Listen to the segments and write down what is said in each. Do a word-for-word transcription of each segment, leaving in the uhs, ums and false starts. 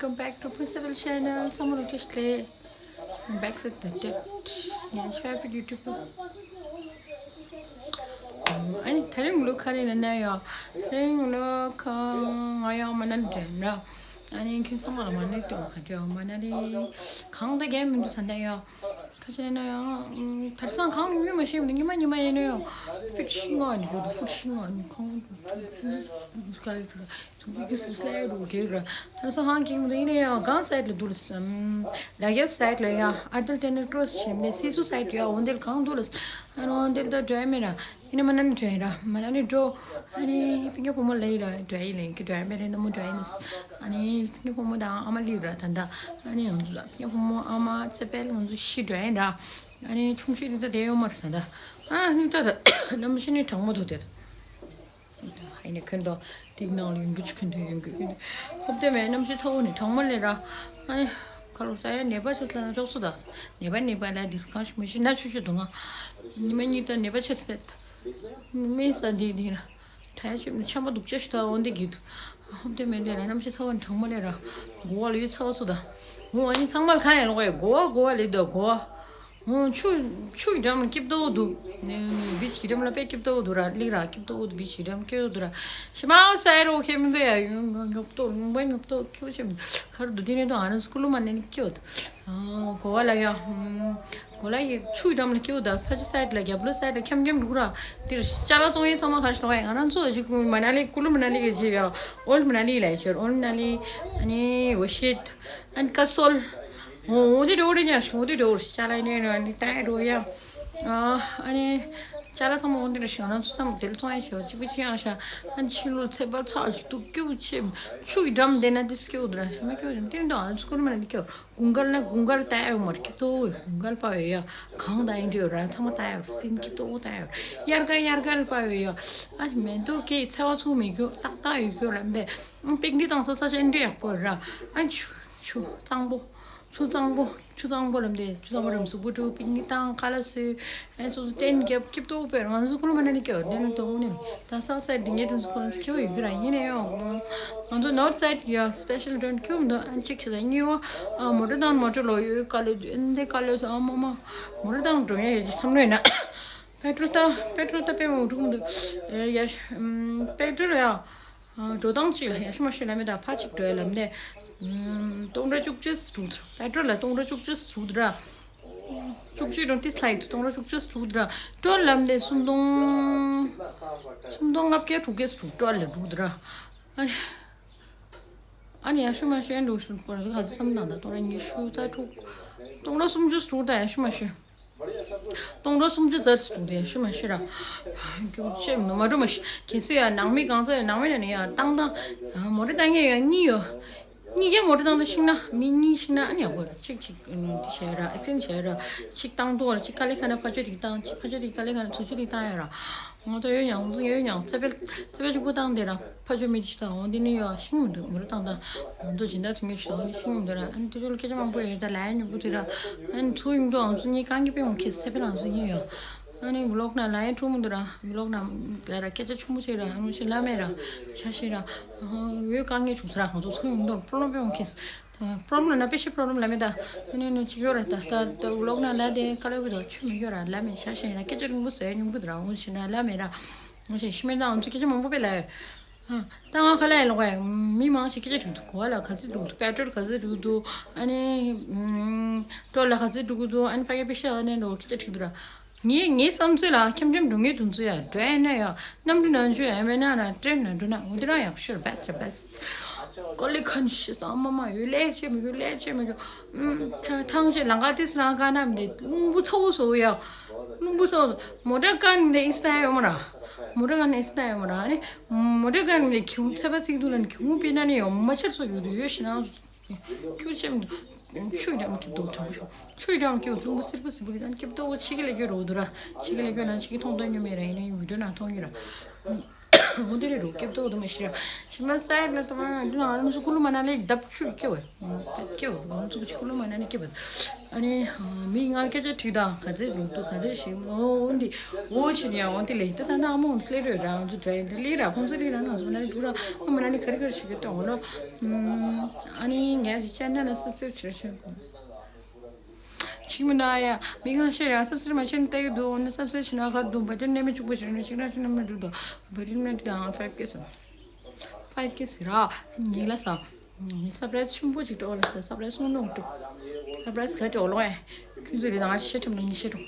Welcome back to Principal Channel. Someone just play. I'm back with the date. Yeah, it's favorite YouTuber. ཨ་ནི་དེ་རིང་ལོ་ག་རེ་ན་ན་ཡོ། དེ་རིང་ལོ་ཁ་ང་ཡོ་མ་ན་འདྲེན་ར། ཨ་ནི་ཁྱོད་ཚང་མ་ལ་མ་ནི་ཏོ་ག་འདྲེ་ཡོ་མ་ན་རི། གང་དུ་རྒྱལ་མི་འདུག་ད་ལྟ་ཡོ། ཁ་ཆེ་ན་ཡང་དར་སང་གང་ཡོད་མ་ཤེས་མི་ཉི་མ་ཉི་མ་ཡིན་ན་ཡང་ཕུད་ཤིང་ང་ནི་གོ་ཕུད་ཤིང་ང་ནི་གང་ཚུགས་པའི་གི་སི་ལ་རུ་གེ་ར། དར་སང་གང་གིས་མི་འདུག་ཡིན་ན་ཡང་གང་སའིད་ལ་འདུག་ལ་སམ། ལ་རྒྱབ་སའིད་ལ་ཡང་ཨ་དལ་ཏེ་ནི་ཀྲོ་སི་ཤེམ་ནས་སི་སུ་སའིད་ཡང་འོན་དེ་ལ་གང་འདུག་ལ་ཨ་ནི་འོན་དེ་ལ་ད་འགྲོ་ཡ་མེད་ར། ཡིན་ན་མ་ན་ནི་འགྲོ་ཡིན་ར་མ་ན་ནི་འགྲོ། ཨ་ནི་ཕི་ཉོ་ཕོ་མོ་ལ་ཡིན་ར་འགྲོ་ཡིན་ལ་ཡིན་གི་འགྲོ་ཡ་མེད་ར་ན་མོ་འགྲོ་ཡིན་ནི། ཨ་ནི་ཕི་ཉོ་ཕོ་མོ་དང་ཨ་མ་ལི་ར་ད་ད། ཨ་ནི་ང་ཚོ་ལ་ཕི་ཉོ་ཕོ་མོ་ཨ་མ་ཚེ་འཕེལ་ང་ཚོ་ཤི་འགྲོ་ཡིན་ར། ཨ་ནི་ཆུང་ཤོས་ནི་ད་དེ་ཡོད་མ་རེད་ད་ད། ཨ་ནི་ད་ད་ནམ་ཤི་ནི་གྲང་མོ་ཐོག་དེ། ཨ་ནི་ཁོན་ཏོ་དེ་ནང་ལ་ཡོང་རྒྱུ་ཆུ་ཁོན་ཏོ་ཡོང་རྒྱུ་ཁོན་ཏོ། ཧོབ་དེ་མེད་ནམ་ཤི་ཚ་བོ་ནི་གྲང་མོ་ལས་ར། ཨ་ནི། ཁ་ལོ་ཙ་ཡ་ནད་པ་ཆེ་ས་ལ་འཇོག་སུ་དང་། ནད་པ་ནད་པ་ལ་འདིར་གང་ཞིག་མི་ཤི་ན་ཆུ་ཆུ་དུང་ང་། ཉི་མ་གཉིས་དང་ནད་པ་ཆེ་ཚ་བེད། མི་ས་འདི་འདི་ར། ཁྲ་ཡ་ཆེ་མི་ཆམ་པ་སྡུག་ཅག་ཞིག་ད་འོན་ཏེ་གིད། ཧོབ་དེ་མེད་ལེ་ར་ནམ་ཤི་ཚ་བ་གྲང་མོ་ལེ་ར། གོ་བ་ལ་ཡུལ་ཚ་བ་སུ་དང་། འོ་ཨ་ནི་ཚང་མ་ལ་གང་ཡ་ལོག་ཡ་གོ་བ་གོ་བ་ལེ་དོ་གོ་བ། ཆུ་ཆུ་ཡི་འགྲམ་ལ་སྐྱིབས་ཏོ་འདུག་བིཆ་གི་འགྲམ་ལ་དཔེ་སྐྱིབས་ཏོ་འདུག་ར་ལིག་ར་སྐྱིབས་ཏོ་འདུག་བིཆ་གི་འགྲམ་སྐྱིབས་ཏོ་འདུག་ར། ཤི་མའོ་སའི་རོ་ཁེ་མི་འདུག་ཡ་ཡུན་ཉོབ་ཏོ་ལུང་པ་ཉོབ་ཏོ་ཁྱེའུ་ཆེ་མི་ཁར་འདུག་དེ་ནས་དོ་ཨ་ན་སྐུ་ལུ་མ་ནས་ནི་སྐྱིབས་ཏོ། གོ་བ་ལ་ཡ། གོ་ལ་ཡི་ཆུ་ཡི་འགྲམ་ལ་སྐྱིབས་ཏོ་ཕ་ཆུ་སའི་ལ་རྒྱབ་ལོ་སའི་ལ་ཁྱམ་ཁྱམ་འདུག་ར། དེར་ཅ་ལག་བཙོང་ཡས་ཚང་མ་ག་རེ་ཞོག་ཡ་ང་རང་ཚོ་ཞིག་མ་ན་ལི་སྐུ་ལུ་མ་ན་ལི་གི་ཞིག་ཡ་ཨོལ་མ་ན་ལི་ལ་ཡ་ཤོར་ཨོལ་མ་ན་ལི་ཨ་ནི་འོ་ཤེད། ཨན་ཀ་སོལ། འོ་འོ་དེ་འགྲོ་རེ་ཉར་ཤོ་འོ་དེ་འགྲོ་རེ་ཅ་ལ་ནེ་ནོ་ནི་ཏའི་རོ་ཡ། ཨ་ནི་ཅ་ལ་ཚང་མ་འོ་དེ་རེ་ཤོ་ང་ཚོ་ཚང་མ་དེ་ལ་ཚོང་ཡ་ཤོ་གཅིག་པུ་ཅི་ཡང་ཤ། ཨན་ཕྱི་ལོ་ཚེ་པ་ཚ་ཞིག་ཏུ་ཀྱུ་ཆེ་ཆུ་ཡི་འགྲམ་དེ་ན་དེ་སྐྱེ་འོ་དེ་ར་ཤ་མ་ཀྱུ་དེ་འདྲ་ཨ་ཚོ་ཀུ་རུ་མ་ན་དེ་ཀྱོ་དགུན་ཁ་ལ་དགུན་ཁ་ལ་ཏའི་རོ་མར་ཀྱུ་ཏོ་དགུན་ཁ་ལ་པ་ཡོ་ཡ་གང་ད་ཡིན་འདྲི་ཡོ་ར་ཚང་མ་ཏའི་རོ་སིན་ཀྱུ་ཏོ་ཏའི་རོ་དབྱར་ཁ་དབྱར་ཁ་ལ་པ་ཡོ་ཡ། ཨན་མེ་ཏོ་ཀྱི་ཚེ་བ་ཚུགས་མི་ཀྱོ་ཏག་ཏག་ཡོད་ཀྱོ་ར་འདེ། པིག་ནི་བཏང་ས་ས་ཆ་འདྲི་ཡག་པོ་ར། ཨན་ཆུ་ཆུ་གཙང་པོ། ཆུ་གཙང་པོ། ཆུ་གཙང་པོ་ལམ་དེ་ཆུ་གཙང་པོ་རམ་སུ་བུ་ཕྲུག་པིག་ནི་བཏང་ཁ་ལ་སུ། ཨན་སུ་སུ་ཏྲེན་རྒྱབ་སྐྱིབས་ཏོ་དཔེར་ང་ཚོ་ཀུ་ལུ་མ་ན་ནི་ཀྱོ་དེ་ནི་ཏོ་ནི། ད་སའུ་སའིད་དེ་ངེད་དུ་ཚོ་ཁོ་རང་ཚོ་ཁྱེའུ་ཡོད་ཀྱི་ར་ཡིན་ནའི་ཡོ། ང་ཚོ་ནོར་ཐ་སའིད་ཡ་སི་པེ་ཤལ་ཌོན་ཁྱོད་མི་འདུག་ཨན་ཅིག་ཆི་ད་གཉིས་བ། ཨ་མོ་ཊ་དང་མོ་ཊ་ལོ་ཡོད་ཀ་ལོ་ཨན་དེ་ཀ་ལོ་ཚོ་ཨ་མ་མ། མོ་ཊ་དང་འགྲོ་ཡ་ཡོད་ཅི་བསམ་ལོས་ན། པེ་ཊྲོལ་ད་པེ་ཊྲོལ་ད་པེ་མོ་འགྲོ་མི་འདུག་ཡ་པེ་ཊྲོལ་ཡ། འགྲོ་སྟངས་གཅིག་ལ་ཡ་ཤུ་མ་ཤུ་ལ་མེ་ད་ཕ་གཅིག་འགྲོ་ཡ་ལམ་ནས། སྟོང་ཕྲག་བཅུ་གཅིག་དྲུག་དྲ། པེ་ཊྲོལ་ལ་སྟོང་ཕྲག་བཅུ་གཅིག་དྲུག་དྲ། བཅུ་གཅིག་དྲུག་ཏི་སླའི་སྟོང་ཕྲག་བཅུ་གཅིག་དྲུག་དྲ། པེ་ཊྲོལ་ལམ་ནས་སུམ་སྟོང་། སུམ་སྟོང་ལྔ་བརྒྱ་དྲུག་བརྒྱ་དྲུག་པེ་ཊྲོལ་ལ་དྲུག་དྲ། ཨ་ནི་ཡ་ཤུ་མ་ཤུ་ཡན་འགྲོ་ཤུ་པོ་ར་ག་ཚོད་བསམ་དང་ད་སྟོང་ཕྲག་ཉི་ཤུ་རྩ་དྲུག་སྟོང་ཕྲག་སུམ་ཅུ་དྲུག་དྲ་ཡ་ཤུ་མ་ཤུ། སྟོང་ཕྲག་སུམ་ཅུ་རྩ་དྲུག་དེ་ཤུ་མ་ཤུ་ར། རྒྱུ་ཆེ་མི་འདུག་མ་འགྲོ་མ་ཤི། གལ་སྲིད་ཡང་ནང་མི་གང་ཚོ་ཡང་ནང་མི་ལ་ནི་ཡང་བཏང་བཏང་། མོ་ཊ་བཏང་མཁན་ཡང་གཉིས་ཡོད། གཉིས་ཀའི་མོ་ཊ་བཏང་བཏང་ཤིང་ན་མི་གཉིས་ཤིང་ན་ཨ་ནི་ཡག་པོ་རེད། གཅིག་གཅིག་འདི་བྱས་ར་ཨེག་སི་ཌེན་ཊི་བྱས་ར། གཅིག་བཏང་ཐུག་ར་གཅིག་དཀའ་ལས་ཁག་ན་ཕར་ཕྱོགས་དེ་བཏང་གཅིག་ཕར་ཕྱོགས་དེ་དཀའ་ལས་ཁག་ན་ཚུར་ཕྱོགས་དེ་བཏང་ཡ་ར། ང་ཚོ་ཡོད་ཡང་ཡོད་ཡང་ཚེ་འཕེལ་ཚེ་འཕེལ་གཅིག་པུ་བཏང་དེ་ར། ཕ་ཆོས་མི་འདི་ཞིག་དང་འོང་འདི་ནི་ཡོད་ཤིང་མི་འདུག་མོ་ཊ་བཏང་དང་། ང་ཚོ་སྦྱིན་བདག་ཐུབ་མཁན་ཞིག་དང་འོང་འདི་ཤིང་མི་འདུག་ར། ཨ་ནི་དེ་ཚོ་ལ་སྐད་ཆ་མང་པོ་ཡོད་ད་ལ་ཡ་ཉུང་པོ་དེ་ར། ཨ་ནི་ཚུར་ཡོང་དུས་ང་ཚོ་གཉིས་གང་གི་དཔེ་འོང་ཁེ་སེ་ཕེ་ང་ཚོ་གཉིས་ཡོད། ཨ་ནི་ཝི་ལོག་ན་ལ་ཡ་འཁྲུག་མི་འདུག་ར་ཝི་ལོག་ན་ལ་ར་སྐད་ཆ་ཆུང་མོ་ཅིག་ར་ཨ་ནི་ཞིག་ལ་མེད་ར། ཤ་ཤི་ར། ཨ་ཡོད་དཀའ་ངལ་བྱུང་ས་ར་ང་ཚོ་ཚུར་ཡོང་དུས་པོ་རོ་ལེམ་དཔེ་འོང་ཁེ་སེ། པོ་རོ་ལེམ་ན་དཔེ་ཤི་པོ་རོ་ལེམ་ལ་མེད་ད། ཨ་ནི་ནི་ཅིག་ཡོད་ར་ད་ད་ད་ཝི་ལོག་ན་ལ་དེ་ཀ་ལ་བི་དོ་ཆུ་མི་ཡོད་ར་ལ་མེད་ཤ་ཤི་ར་སྐད་ཆ་རིང་པོ་ཟེར་ཉུང་པོ་དེ་ར་འོང་ཞིག་ན་ལ་མེད་ར། ང་ཞིག་ཤི་མེད་ད་ང་ཚོ་སྐད་ཆ་མང་པོ་དཔེ་ལ་ཡོད། ད་ང་ཁ་ལ་ཡ་ལོག་ཡ་མི་མང་ཞིག་སྐད་ཆ་དྲིས་འདུག་གོ་བ་ལ་ག་ཚོད་འགྲོ་གི་འདུག་པེ་ཊྲོལ་ག་ཚོད་འགྲོ་གི་འདུག་ཨ་ནི་ཨམ། ཊོལ་ལ་ག་ཚོད་འགྲོ་གི་འདུག་ཨ་ནི་ཕ་གི་པེ་ཤ་ཨ་ནི་ལོ་སྐད་ཆ་དྲིས་འདུག་ར། ངའི་ངའི་བསམ་ཚུལ་ལ་འཁྱམ་འཁྱམ་འགྲོ་ངེས་དུ་འཛུལ་ཡ་འགྲོ་ཡ་ན་ཡ་གནམ་གྲུ་ནང་འཇུ་ཡ་མེད་ན་ན་ཊྲེན་ནང་འགྲོ་ན་འོ་དེ་རང་ཡག་ཤོས་ར་བེ་སི་ཊི་ར་བེ་སི་ཊི། ཀོ་ལི་ཁན་ཤི་ས་མ་མ་ཡོད་ལས་ཆེ་མི་ཡོད་ལས་ཆེ་མི་ཡོད། ཐང་ཆེ་ལང་ཀ་ཏི་སི་རང་ཀ་ན་མི་དེ་རླུང་བུ་ཚ་བོ་བཟོ་ཡ། རླུང་བུ་ཚ་བོ་མོ་ཊ་ཀ་ནི་དེ་ཨིས་ཏ་ཡོད་མ་ར། མོ་ཊ་ཀ་ནི་ཨིས་ཏ་ཡོད་མ་ར་ཨ་ནི། མོ་ཊ་ཀ་ནི་དེ་གྱོང་ཚད་པ་ཚིག་འདུག་ལ་ནི་གྱོང་པི་ན་ནི་ཡོད་མ་ཆར་སོ་ཡོད་དུ་ཡོད་ཤི་ན། ཁྱུ་ཆེམ་ཆུ་འགྲམ་སྐྱིབས་ཏོ་དྲང་ཤོག་ཆུ་འགྲམ་སྐྱིབས་ཚོང་པ་སིར་པ་སིར་པ་གི་དང་སྐྱིབས་ཏོ་ཆི་གི་ལ་གྱོ་རོ་དུ་ར། ཆི་གི་ལ་གྱོ་ན་ཆི་གི་མཐོང་ཐོས་ཉོ་མེད་ར་ཡིན་ན་ཡིན་བི་ཌིའོ་ནང་མཐོང་གི་ར། འོ་དེ་རེད་རོ། སྐྱབས་ཏོག་དུ་མ་ཤི་ར། ཤི་མ་སའི་ལ་དུ་མ་འདི་ན་ང་རང་ཚོ་ཀུ་ལུ་མ་ན་ལི་ལྡབ་ཆུ་སྐྱེ་བ། སྐྱེ་བ། ང་རང་ཚོ་ཀུ་ལུ་མ་ན་ལི་སྐྱེ་བ། ཨ་ནི་མི་ང་སྐད་ཆ་དྲིས་དང་ག་ཚོད་ལུག་འདུག་ག་ཚོད་ཞིག་འོ་འདི་འོ་ཞིག་ཡང་འོ་དེ་ལས་ད་ད་ན་མོ་འོ་སླེ་རོ་ར། ང་ཚོ་དྲ་ཡིན་ད་ལི་ར་ཁོང་ཚོ་ལི་ར་ང་ཚོ་མ་ན་ལི་འདུག་ར། ཨ་མ་ན་ལི་ག་རེ་ག་རེ་ཞིག་གི་ཏོ་ལོ། ཨ་ནི་ངས་ཅི་ཅན་ན་ལ་སུབ་སུབ་ཆེ་ཆེ། ཅིག་མི་འདུག་ཨ་ཡ། མི་གང་ཤེས་ཡ། སབ་སིར་མ་ཤེས་ན་ལྟ་གི་འདུག་འོ་ན་སབ་སིར་ཕྱིན་ན་གར་འདུག་བ་དེ་ནས་མི་གཅིག་པོ་ཞིག་ནས་ཅིག་ར་ཕྱིན་ན་མི་འདུག་དོ། བ་དེ་ནས་དེ་དང་ཕའིབ་ཀེ་སི། ཕའིབ་ཀེ་སི་ར། ངེད་ལ་ས། སར་པ་རའི་སི་ཆེན་པོ་ཅིག་འགྲོ་ལ་ས། སར་པ་རའི་སི་སོང་ནོ་འགྲོ། སར་པ་རའི་སི་ག་འགྲོ་ལོ་ཨེ། ཁྱོད་ཚོ་རེ་ན་ང་ཤེས་ཐུབ་ན་ངེད་ཤེས་འགྲོ།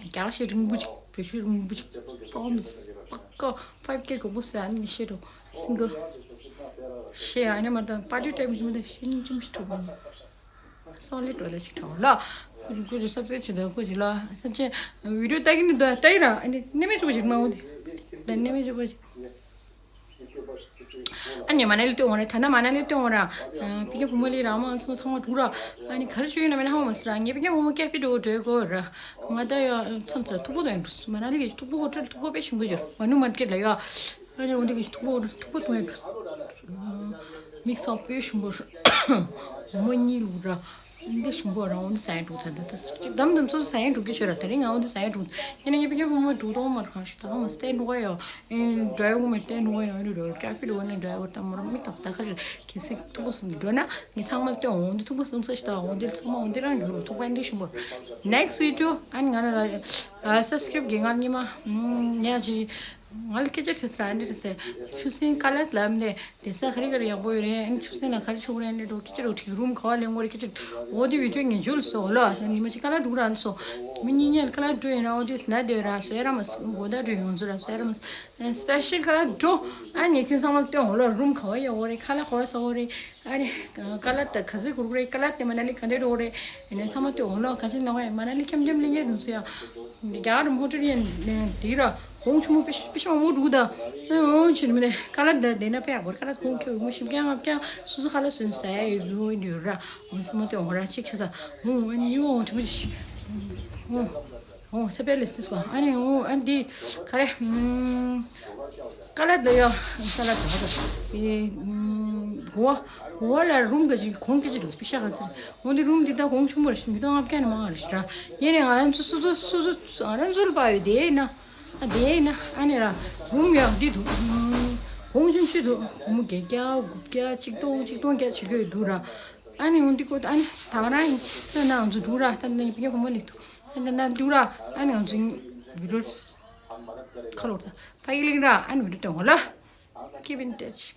རྒྱག་ཤེས་རིང་པོ་ཅིག་བེད་སྤྱོད་རིང་པོ་ཅིག་པོམ་སི་པ་ཀ་ཕའིབ་ཀེ་གོ་པོ་ས་ཨ་ནི་ངེད་ཤེས་འགྲོ། སིང་གལ། ཤེས་ཨ་ནི་མ་དང་པར་ཊི་ཊའིམ་ཞིག་མ་དང་ཤེས་ནི་ཅི་མི་ཤེས་འགྲོ་གོ། སོ་ལི་ཌི་ཝ་ལ་ཞིག་ཐོག་ལ། ཁོ་ཚོ་སབ་སི་ཀེ་རབ་བྱེད་དང་ཁོ་ཞིག་ལ་ས་ཆེ་བི་ཌི་ཡོ་ལྟ་གི་ནི་འདུག་ལྟ་ཡི་ར། ཨ་ནི་ནི་མེད་ཆོག་ཞིག་མ་འོ་དེ། ལ་ནི་མེད་ཆོག་ཞིག་ཨ་ནི་མ་ན་ལི་སྟོན་འོང་ར། ད་ན་མ་ན་ལི་སྟོན་འོང་ར། ཕི་ཀ་བུ་མོ་ལི་ར་མ་ཚོ་ཚང་མ་འགྲོ་ར། ཨ་ནི་ག་རེ་ཞུ་ཡོད་ན་མེད་ན་ཧ་མ་སི་ར། ངས་ཕི་ཀ་བུ་མོ་ཀེ་ཧྥེ་འགྲོ་འགྲོ་དགོས་ར། ང་ད་ཡ་མཚམས་སུ་ཐུག་པོ་དང་མ་ན་ལི་གི་ཐུག་པོ་ཧོ་ཊེལ་ཐུག་པོ་དཔེ་ཞིམ་པོ་ཡོད། མ་ནུ་མར་ཀེ་ཊི་ལ་ཡ། ཨ་ནི་འོ་འདི་གི་ཐུག་པོ་ཐུག་པོ་ཐུག་ཡོད། མིག་སོགས་དཔེ་ཞིམ་པོ། མོ་གཉིས་ལུག་ར། འདི་ཞིམ་པོ་ར། འོ་འདི་ཟ་ཡ་འགྲོ་ཚ་འདི་ད་ཅིག་དམ་དམ་སོ་སོ་ཟ་ཡ་འགྲོ་གི་ཆོད་ར། དེ་རིང་ང་འོ་འདི་ཟ་ཡ་འགྲོ། ཡིན་ན་ངའི་ཕི་ཀ་བུ་མོ་འགྲོ་གཏོང་མ་ར་གང་ཞིག་ད་ང་མ་སྟན་འགྲོ་ག་ཡོ། ཨེ་འགྲོ་ཡ་གུ་མ་སྟན་འགྲོ་ག་ཡོ། འདི་འགྲོ་ཀ་ཕི་འགྲོ་ན་འགྲོ་ཡ་གུ་ད་མོ་ར་མིག་ཏག་ཏག་ཁ་ཞིག་གི་སི་ཐུག་པོ་སུ་འགྲོ་ན་ངས་ཚང་མ་སྟོན། འོ་འདི་ཐུག་པོ་སུ་ས་ཞིག་ད། འོ་འདི་ཚང་མ་འོ་འདི་རང་འགྲོ་ཐུག་པ་འདི་ཞིམ་པོ། ནེག་སི་བི་ཌི་ཡོ་ཨ་ནི་ང་ར་ལ་སབ་སི་ཀ་རབ་གི་ང་ཉི་མ་ཉ་ཅི། ང་ལ་སྐད་ཆ་དྲིས་ས་ཨ་འདྲ་དྲིས་ས། ཆུ་སྲིན་ཀ་ལ་ལབ་ནས་དེ་ས་ག་རེ་ག་རེ་ཡག་པོ་ཡོད་རེད། ཨ་ནི་ཆུ་སྲིན་ལ་ག་རེ་བྱུག་རེད་ཨ་འདྲ་འགྲོ་སྐད་ཆ་རོ་ཁྲིག་རུམ་ག་བ་ལེན་དགོས་རེད་སྐད་ཆ། འོ་དེ་བི་ཌི་ཡོ་ངས་འཇུ་ལ་སོ་ལོ། ཉི་མ་ཅིག་ཀ་ལ་འགྲུག་ར་ནི་སོ། མི་གཉིས་གཉིས་ཀ་ལ་འགྲོ་ཡིན་ར། འོ་དེ་ན་དེ་ར་སོ་ཡ་ར་མ་སོ་གོ་ད་འགྲོ་ཡོང་ཚུ་ར་སོ་ཡ་ར་མ་སོ། སི་པེ་ཤལ་ཀ་ལ་འགྲོ། ཨ་ནི་ཁྱོད་ཚང་མ་སྟོན་འོ་ལོ། རུམ་ག་བ་ཡོད་འོ་རེད། ཁ་ལག་ག་བ་ཟ་འོ་རེད། ཨ་རེ། ཀ་ལ་ད་ག་ཚོད་གུར་རེད། ཀ་ལ་དེ་མ་ན་ལི་ག་འདྲ་འགྲོ་རེད། ཡིན་ན་ཚང་མ་སྟོན་འོང་ལོ། ག་ཚོད་ན་བ་ཡ་མ་ན་ལི་འཁྱམ་འཁྱམ་ལི་ཡ་རུང་སུ་ཡ། འདི་རྒྱ་རུ་མོ་ཊར་ཡན་དེ་ར་གོང་ཆུ་མོ་པི་པི་ཤ་མོ་འགྲུག་ད། ཨོ་ཆི་ནི་མི་ནི་ཀ་ལ་ད་དེ་ན་པེ་ཡ་གོར་ཀ་ལ་གོང་ཁྱོད་མོ་ཤིབ་ཀྱང་ང་ཀྱང་སུ་སུ་ཀ་ལ་སུན་ས་ཡ་ཡོད་ལུ་ཡོད་ར། ཨོ་སུ་མོ་དེ་འོང་ར་ཆིག་ཆ་ད། ཨོ་ཨ་ནི་ཨོ་ཆུ་མོ་ཤི། ཨོ། ཨོ་ས་པེ་ལེ་སི་སི་ཀོ་ཨ་ནི་ཨོ་ཨ་འདི་ག་རེ། ཀ་ལ་དེ་ཡོ། ཀ་ལ་དེ་ཧ་ད་ཨེ། གོ་བ་གོ་བ་ལ་རུམ་ག་ཅིག་གོང་སྐད་ཅིག་འདུག་པི་ཤ་ག་ཚེ། འོ་འདི་རུམ་འདི་ད་གོང་ཆུང་མོ་རེད་ཤི། མི་ད་ལྔ་བརྒྱ་ནས་མང་རེད་ཤི་ར། ཡིན་ནའི་ང་རང་ཚོ་སོ་སོ་སོ་སོ་ང་རང་ཚོ་ལ་དཔག་ཡོད་དེ་ན། ཨ་དེ་ན་ཨ་ནི་ར་རུམ་ཡང་འདི་འདུག་གོང་ཆུང་ཤི་འདུག་སྒོར་མོ་བརྒྱད་བརྒྱ་དགུ་བརྒྱ་ཆིག་སྟོང་ཆིག་སྟོང་བརྒྱ་བྱེད་རྒྱུ་ཡོད་འདུག་ར། ཨ་ནི་འོ་འདི་ཀོ་ཨ་ནི་ད་ང་རང་ཡིན་ད་ན་ང་ཚོ་འདུག་ར། ད་ན་ཡིན་པ་ཡ་བུ་མོ་ནི་འདུག་ཨ་ནི་ད་ན་འདུག་ར། ཨ་ནི་ང་ཚོ་ཡིན་བི་ཌི་ཡོ་ཁ་ལོར་ད་ཕ་གི་ལིང་ར། ཨ་ནི་བི་ཌི་ཡོ་སྟོན་འོ་ལ། Keep in touch.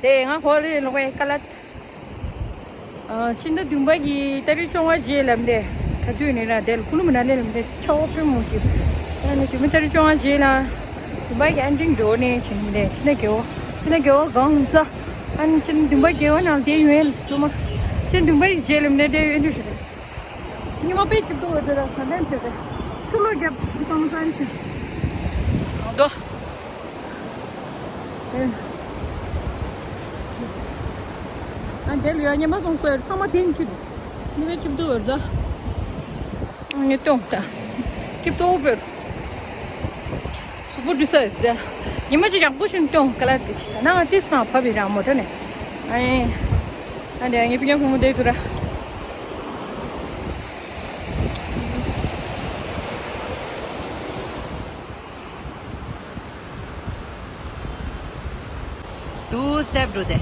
དེ་ང་ཧོ་ལི་ལོག་པའི་ཀ་ལ་ཏི། ཕྱི་ཟླ་བདུན་པ་གི་ཏ་རིག་བཅོ་ལྔ་རྗེས་ལབ་འདི་ག་དུས་ནས་ར་དེ་ལ་ཀུ་ལུ་མ་ན་ལི་ལབ་འདི་ཆོག་པོ་མོ་གི། ཨ་ནི་དུས་མི་ཏ་རིག་བཅོ་ལྔ་རྗེས་ལ་བདུན་པ་གི་ཨན་ཏིང་འགྲོ་ནས་ཕྱིན་འདི་ཕྱི་ཟླ་རྒྱལ་བོ་ཕྱི་ཟླ་རྒྱལ་བོ་གང་ཟ། ཨ་ནི་ཕྱི་ཟླ་བདུན་པ་རྒྱལ་བོ་ནང་དེ་ཡོད་ལ་བཅོ་མ། ཕྱི་ཟླ་བདུན་པ་གི་རྗེས་ལབ་འདི་དེ་ཡོད་འདུག་ཞུ་རེད། ཉི་མ་དཔེ་སྐྱིད་པོ་འོད་དེ་ལ་ས་ལྡན་བྱས་ཏེ་ཆུ་ལོག་བརྒྱབ་དེ་གཙང་བཙན་བྱས། དོ། ཨ་དེ་ལ་ཡ་ཉི་མ་གང་སོ་ཡ་ཚང་མ་དེང་གི་ཉི་མ་སྐྱིད་པོ་འོད་ད། ངས་སྟོན་ད། སྐྱིད་པོ་འོད། གཟུགས་པོ་འདྲི་ས་ཡོད་དེ། ཉི་མ་ཅིག་ཡག་པོ་ཞིག་སྟོན་ག་ལ་དེ། ན་ང་ཏིས་ན་བབ་ཡིན་ར་མོ་ཊ་ནས། ཨ་ནི། ཨ་ནི་ངའི་ཕི་ཉག་ཕུ་མོ་བསྡད་འདུག་ར། Two step འགྲོ་དེ།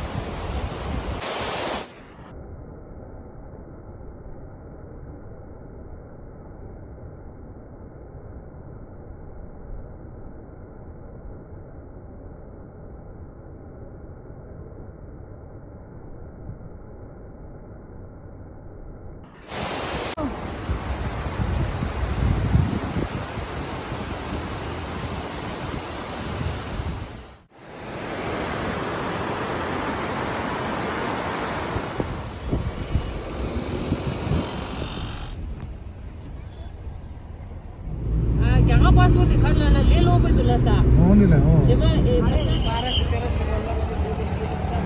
ཨ། རྒྱ་གར་པཱ་སི་པོར་ཊི་དེ་ག་ལ་ལ་ལས་སླ་པོ་འདུག་ལ་ས། འོང་ནི་ལ་འོང་། ཞེ་མ་ཨེ་ཁ་སང་བར་ཞིག་དེ་ར་ཞེ་མ་ལ་ལ་དེ་དེ་དེ་དེ་ས།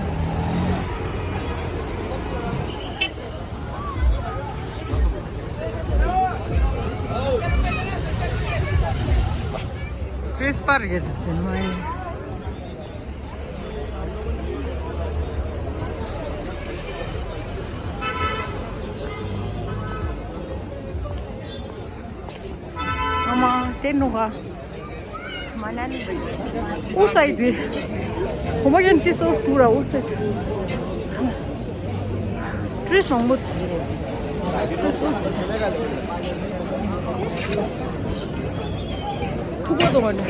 ཊུ་རི་སི་ཊི་སྤོ་ཊི་རེད་དེ་ནི་མ་ཡིན། ཨ་མ་དེ་ནོ་ག་ཨུ་སའི་དེ། གོ་མ་ཡན་ཏི་སོ་སྟུ་ར་ཨུ་སའི་དེ། ཊུ་རི་སི་ཊི་མང་པོ་ཚོ། ཐུག་པ་དོ་མ་ནི།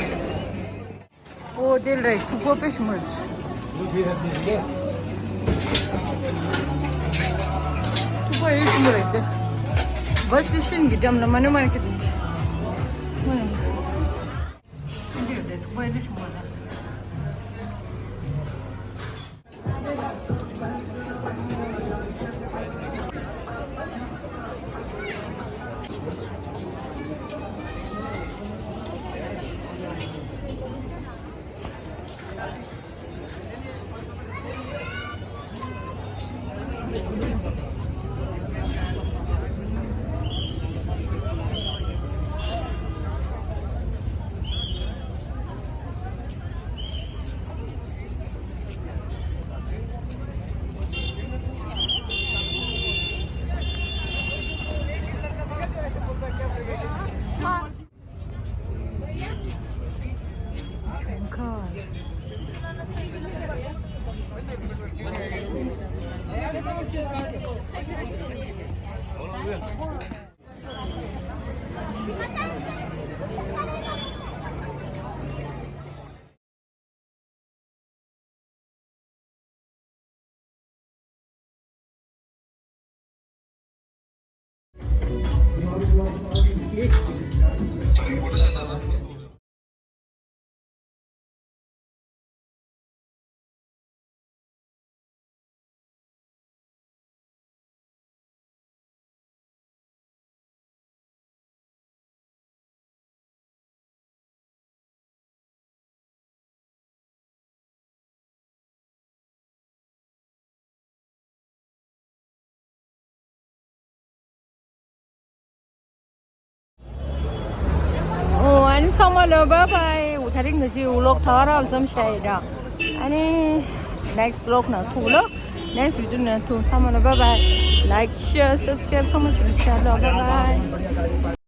ཨོ་དེ་རེད། ཐུག་པ་དཔེ་ཞིམ་པོ་རེད། ཐུག་པ་ཡེ་ཞིམ་པོ་རེད་དེ། བ་ཏི་ཤིན་གྱི་འགྲམ་ལ་མ་ནི་མར་ཀེ་ཊི་རེད། འདི་རེད་དེ། ཐུག་པ་ཡེ་ཞིམ་པོ་རེད། ཨོ། ཨ་ནི་ཚང་མ་ལ་བཱའི་བཱའི། ད་རིང་ང་ཚོའི་ཝི་ལོག་ད་ག་རང་ལ་མཚམས་བཞག་ཡིན་ར། ཨ་ནི་ནེག་སི་ཊི་ཝི་ལོག་ནང་ཐུག་ལོ། ནེག་སི་ཊི་ཝི་ཌི་ཡོ་ནང་ཐུག་ཚང་མ་ལ་བཱའི་བཱའི། ལའིཀ་ཤེར་སབ་སི་ཀ་རའིབ་ཚང་མ་ཞུ་ཤག་ལོ། བཱའི་བཱའི།